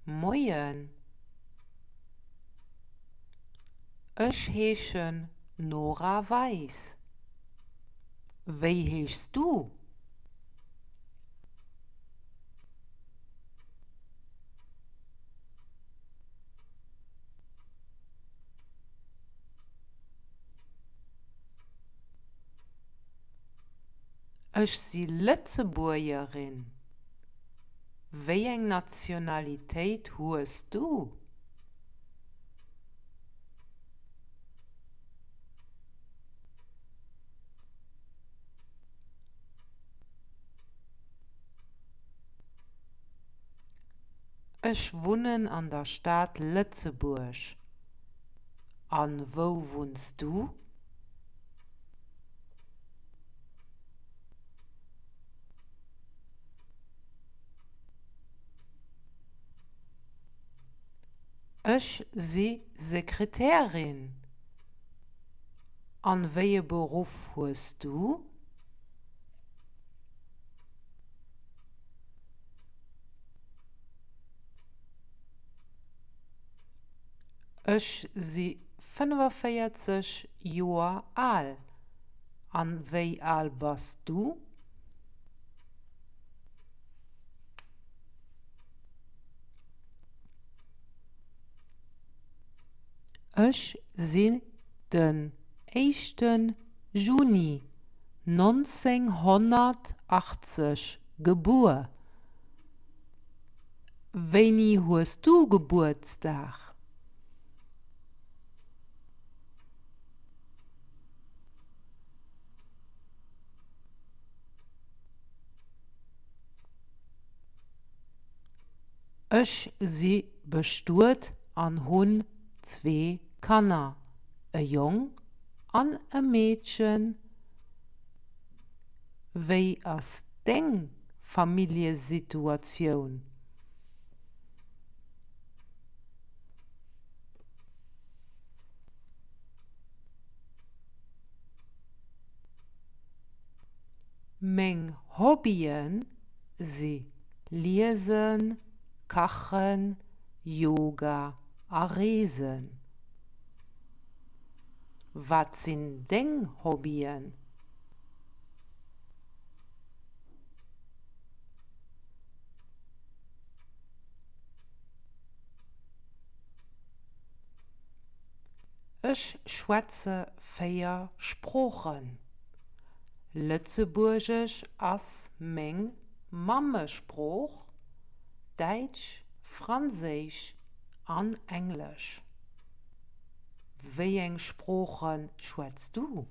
Moien, ech heeschen Nora Weis. Wéi heeschs du? Ech si Lëtzebuergerin. Wéi eng Nationalitéit hues du? Ech wunnen an der Stad Lëtzebuerg. A wou wunns du? Ech si Sekretärin. An wéi e Beruff hues du? Ech si 45 Joer al. An wéi al bass du? Ech sinn den éischte Juni 1980 gebuer. Wéini hues du Gebuertsdag? Ech si bestuet an hunn zwee Kanner, e Jong an e Meedchen. Wéi ass deng Familljesituatioun? Meng Hobbyen si Liesen, Kachen, Yoga a Reesen. Wat sinn deng Hobbyen? Ech schwätze 4 Sproochen. Lëtzebuergesch ass meng Mammesprooch, Däitsch, Franséisch an Englesch. Wéi eng Sprooche schwätz du?